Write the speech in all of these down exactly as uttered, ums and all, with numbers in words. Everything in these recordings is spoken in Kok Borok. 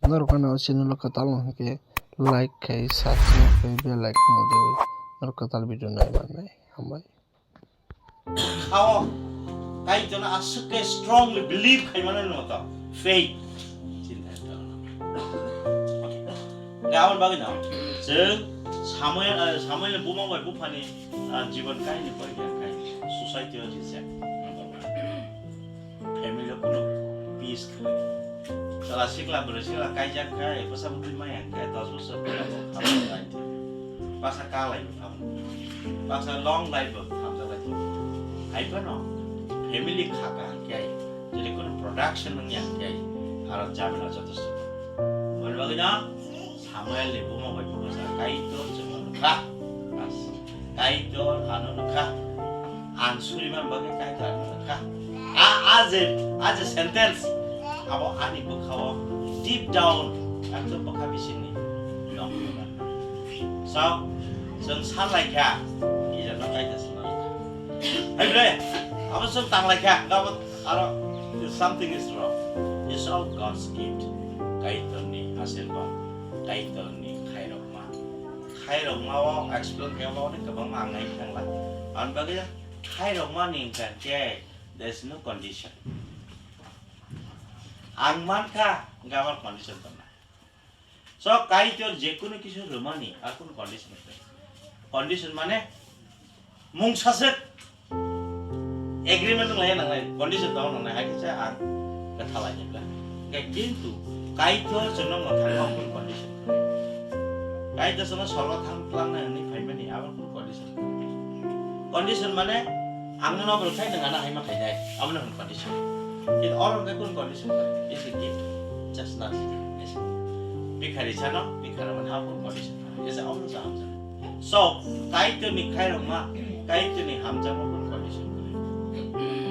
Norok ano channel o kwtal wng khe like khai, subscribe khai, bell icon o dewi norok kwtal video nai mannai. Hambai. Khao, Kaitorno aswk khe strongly believe khai mano no to, faith. Chinta to. Okay. Ga aboni bagwi no, chwng Samuel, eh, Samuel ni buma bai buphani, ah, jibon kahini pori khe khai society o rijak. Number one. Family o kuno peace kwrwi. Chwla sikla bwrwi sikla kaijak khai, bwsa bwtwi maya khai, dos bosor bwla bo kha bo lai. Basa ka lai bo kha bo. Basa long life bo khamjak lai. Hai phano family kha ka hwnkhe, jodi kuno production wngya hwnkhe, aro jamila jotosto. Boni bagwi no, Samuel ni buma bai buma sa Kaitor chwngno nukha. Bas. Kaitor ano nukha. Ang suriman bagwi Kaitor ano nukha. A, a je, a je sentence. Abo ani bwkhao deep down. Ekdom bwkha bisingni. Nokno. So, chwng san lai kha. Gija no Kaitor chwngno nukha. Hai bre, abo chwng tang lai kha. Gabo aro something is wrong. It's all God's gift. Kaitorni asirwad. Kaitorni khairokma. Khairokma o explain khe obo kwbangma ang nai thangla. Ang bagwi khairokma ni hwnkha khe there is no condition. Ang mankha, hwnkhe abo condition tongnai. So, Kaitor jekunu kisu rwmani, ar kunu condition kwrwi. Condition mane, mungsa swk agreement wng lai nangnai, condition tong nangnai, hai khe ang kwtha lai nibla. Hwnkhe kintu Kaitor chwngno mwthangma kunu condition kwrwi. Kaitor chwngno sorgo thang twlangnai hwnwi phaimani, abo kunu condition kwrwi. Condition mane, ang nono bwrwi khai nwng ano hai ma khainai, abono hwn condition. Kintu oro hwnkhe kunu condition kwrwi, it's a gift, just not bhikhari sano, bhikhari mane abo kunu condition kwrwi, it's a, obono sa hamjak. So, Kaitorni khairokma, Kaitorni hamjakma kunu condition kwrwi.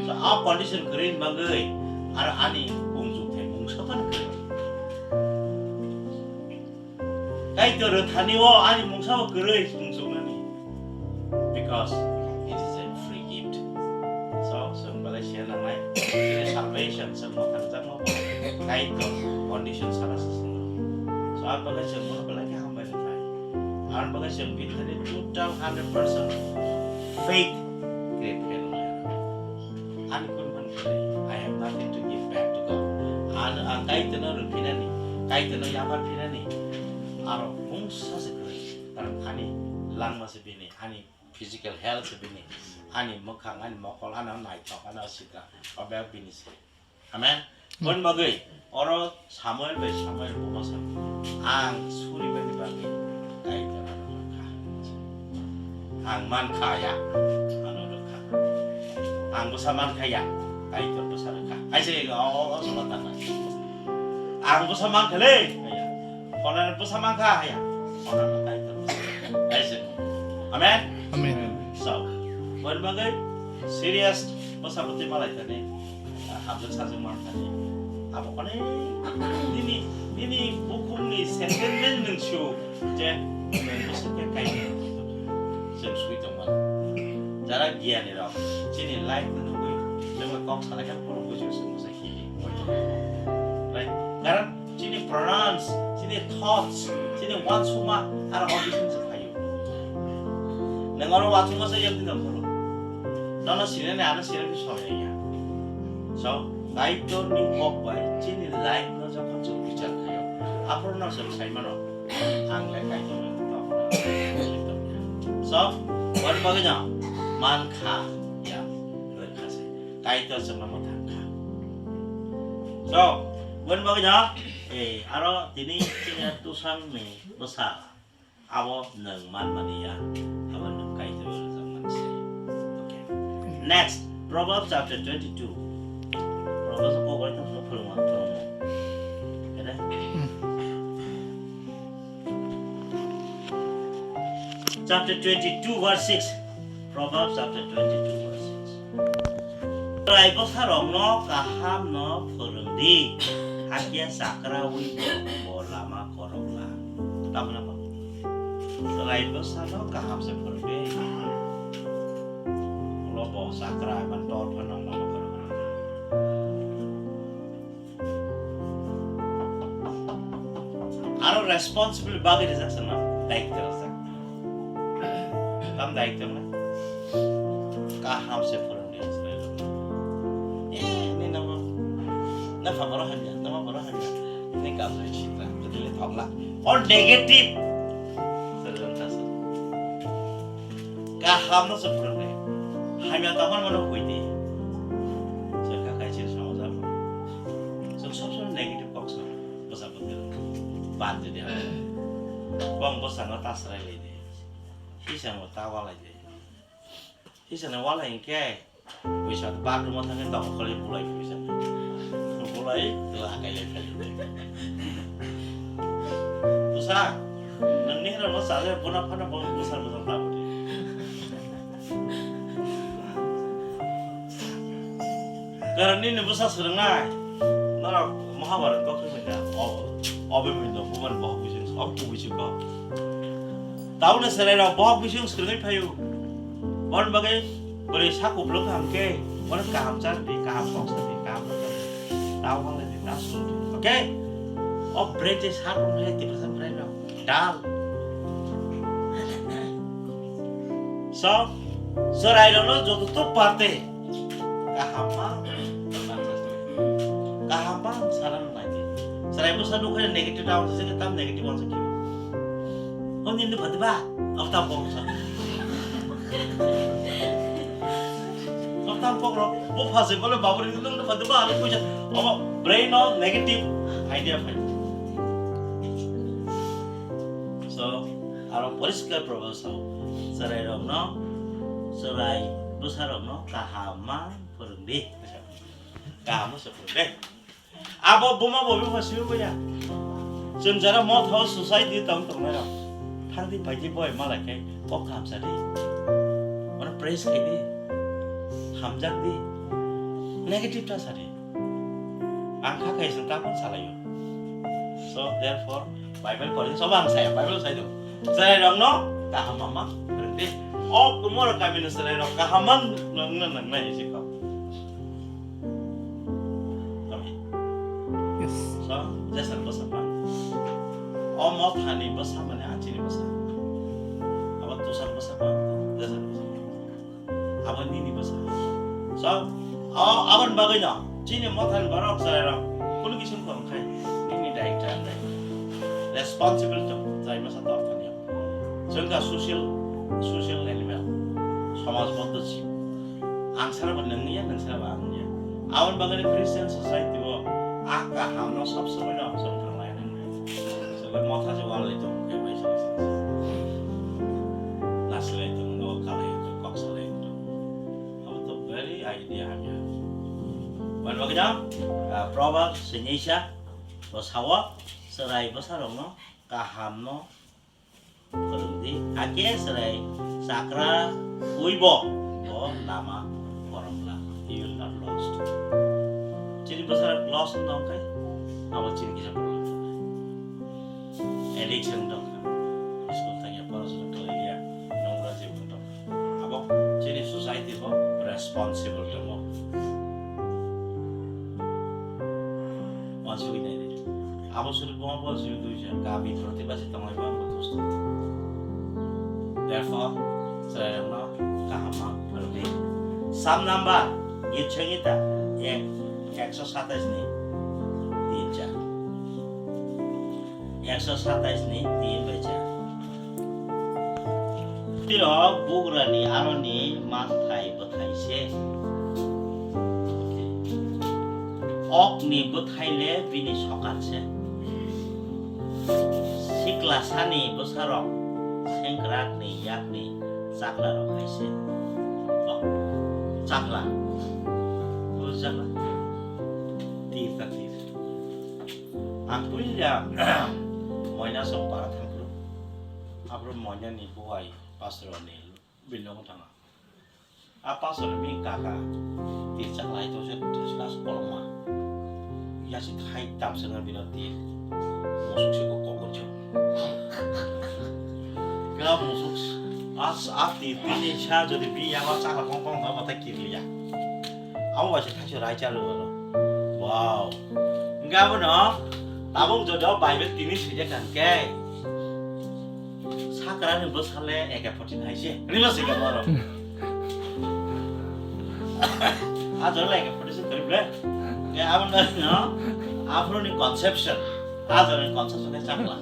So, a condition kwrwi bagwi aro ani kungjuk thai mungsa phano kwrwi. Kaitor rwthani o ani mungsa bo kwrwi kungchuknani. Because it is a free gift. So, chwng belai siya nangnai, salvation, chwng mwthangjakma bo Kaitor condition sana se chwng. So, ang belai chwng bono belai khe hambai rwkha. Ang bagwi chwng bini thani total hundred percent faith create khe rwmani. Ani kunu phano kwrwi, I have nothing to give back to God. Ang, ang Kaitorno rwphinani, Kaitorno yapar phinani, aro mungsa se kwrwi. Karon ani langma se bini, ani physical health se bini, ani mwkhang, ani mokol, ano naithok, ano sikla, obe bini se. Amen. Boni bagwi oro Samuel bai Samuel buma sa, ang suri bani bagwi Kaitor ano rwkha. Ang mankha ya, ano rwkha. Ang bwsa mankha ya, Kaitor bwsa rwkha. Hai se o, o, o, soba tangna. Ang bwsa mankha le, ya. Konan bwsa mankha ya. Konan Kaitor bwsa rwkha. Hai se. Amen. Amen. So, boni bagwi serious bwsa bwtwi malai thani. Hamjak sajak man thani. Abo onek nini, nini bukhukni sentence nwng sio je nwng bwswk khe kainwi chwng swi tongmani. Jara giyani rok chini life no nugwi chwngno kok salai khe phuru buji chwng bwsa hili. Right? Karon chini pronounce, chini thoughts, chini uansukma aro audition se phaio. Nwng oro uansukma se yakni tong phuru. Nono sinani ano sinani soya ya. So, Kaitorni kok bai chini life no jokhon chwng bichar khaio, aphuru no chwng sai mano, ang le Kaitor no tong. So, boni bagwi no man kha ya, rwkha se. Kaitor chwngno mwthang kha. So, boni bagwi no, eh, aro tini chini Tusang ni bwsa. Abo nwng man mani ya, abo nwng Kaitor rwjak mani se. Okay. Next, Proverbs chapter twenty-two. Proverbs ko gori tong phulung ma phulung. Kede? Chapter twenty-two, verse six. Proverbs chapter twenty-two, verse six. Chwrai bwsarokno kahamno phwrwng di, hakhe chakraui bo, bo lama khorok la. Tamni hwnba? Chwrai bwsano kaham se phwrwng di. Ulo bo chakra eba dol phano lama khorok la. Aro responsible bagwi rijak se no, daityo rijak. Tam daityo na? Kaham se phwrwng di chwrai rok. Eh, ni namo. Na pha boro hamya, na ma boro hamya. Ni kam ni sita, betul thokla. Or negative. Chwrai rok ta sa. Kaham no se phwrwng di. Hamya tongmani mano hoi di. Chwrai kha kaisa samajak. Chwng sob somoi negative kok sa. Bwsa bwtwrwng bandi de. Bong bwsano ta swrai lai de. Hisano ta walai de. Hisano walai hinkhe, bwsa bathroom o thangwi tongmani bulai bwsa. Bulai, lakai lai phai de. Bwsa, nangni hwnba no chale, buna phano bo bwsa bwsa ta bwdi. Karon nini bwsa swrwngnai, norok Mahabharat kok swrwngmani da, o, o bemani da, bumani bohok bising, o kubui si kok. Taune chwrairok bohok bising swrwngwi phaio. Boni bagwi bwrwi sak kuplung kaham khe, bono kaham cha rwdi, kaham kok sa rwdi, kaham rwdi. Tao hwnlai di, tao swrwngdi. Okay? O bwrwi tei sak rwngmani depression bwrwi rok. Dal. So, chwrairokno joto to parte kaham ma, kaham ma sana nai di. Chwrai bwsa nukha negative tao se tam negative on se. Honi ni phati ba, ab tam pok sa. Ab tam pok ro, bo phase bole baburi ni nung phati ba, ani puja. Abo brain o negative idea phai. So, aro poriskar Prabhu sao, chwrai rokno, chwrai bwsa rokno kaham ma phwrwng di. Kaham se phwrwng di. Abo buma bo bipha simi boya. Chwng jara motha o society tong tongnai rok. Thang di pai di boy malai khe kok kaham sa di. Ono praise khai di. Hamjak di. Negative ta sa di. Ang kha khai sung ta phang salaio. So therefore Bible pori sobo ang saya, Bible sai do. Chwrai rokno kaham ma ma phwrwng di. O kumoro kami no chwrai rok kaham ma nang nang nai si kok. Amen. Yes. So, Jason bwsa pa. O mothani bwsa mane achini bwsa. Abo Tusar bwsa pa, Jason bwsa pa. Abo nini bwsa. So, o, aboni bagwi no, chini mothani borok chwrai rok, kunu kisu wngkha khai, nini daitwa, responsible to, chwrai bwsa to, to. Chwng kha social, social animal, somajboddo jib. Ang sara bo nwng ya, nwng sara bo ang ya. Aboni bagwi Christian society o a kaham no sob somoi no chwng thanglai nang. Chwng motha je wal lai tong, khe bai se. Nasilai tong, no kalai tong, kok salai tong. Abo to very idea hamya. Aboni bagwi no, ah, Proverbs sini sa, bo sao, chwrai bwsa rok no, kaham no, phwrwng di, hakhe chwrai chakra ui bo, bo lama korom la, you will not lost. Chini bwsa lost wng tong khe, abo chini kisa problem. Addiction tong kha, school thangya, porasona khlaiya, nongra jibon tong kha. Abo chini society bo responsible tongo. Uansugwi nai di. Abo suri buma bo suri duijon kami protibasi tonglai ba bo dosto. Therefore, chwrairokno kaham ma phwrwngdi. Psalm number git sengita ek, ekso satais ni tin cha. Ekso satais ni tin bai cha. Tiro bugrani aroni manthai bwthai se. Okni bwthai le bini sokan se. Siklasani bwsarok sengkrakni yakni chaklarok hai se. Chakla. Bujak na? Tir ta tir. Ang puila moina sok para thangkru. Abro moina ni buai pastor ni bini nogo thanga. A pastor ni kaka tir chaklai to se tir chakla koloma. Ya si khai tam se nang bino tir. Musuk se ko kokon jo. Ga musuk as a tir bini sa jodi bi ya ma chakla kong kong ma mata kirliya. Amo ba se thaisyo rai chalu galo. Wow. Hingke abono Tabuk jodi o Bible tini swijak kha khe, sakra ni bwsale eke fourteen hai se. Rima se khe oro. A jora le eke fourteen se kari ble. Ke abon da no. Afro ni conception. A jora ni conception ke chakla.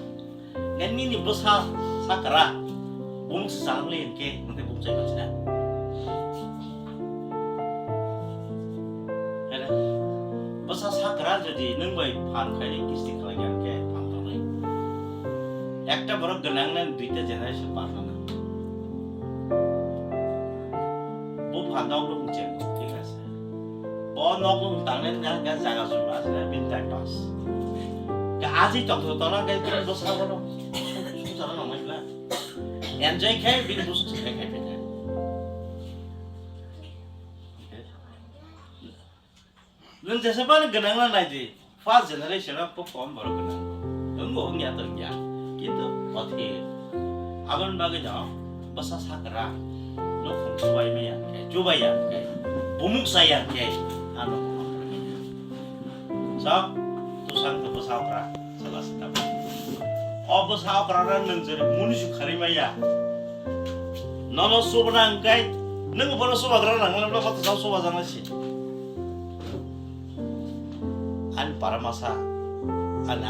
Ke nini bwsa sakra. Bumuk se chang le ke. Nte bumuk chai bachina. Hede, bwsa sakra jodi nwng bai phan khaini kisti khlai kha khe phan tongnai. Ekta borok gwnang nang duita generation par nang. Bo phan dok rok mcheng, thik ase. Bo nok rok tangnai na ga jaga juma ase na bin time pass. Ga aji tong to tona ga bin bwsa bono. Sung sara nang mai bla. Enjoy khai bin bwsa khai khai khai. Nwng jesa bani gwnang na nai di. First generation o kok kom borok gwnang. Wngbo wngya to wngya. Kintu othir. Aboni bagwi no bwsa sakra. Nokhung chubai maya khe, chubai ya khe. Bumuk saya khe. Ano. So, tusang to bwsa okra. Sala sita. O bwsa okra nwng jere muni su khari maya. Nono subna hwnkhe, nwng bono subagra nang, nwng bono subagra nang si. Ani para masa, ani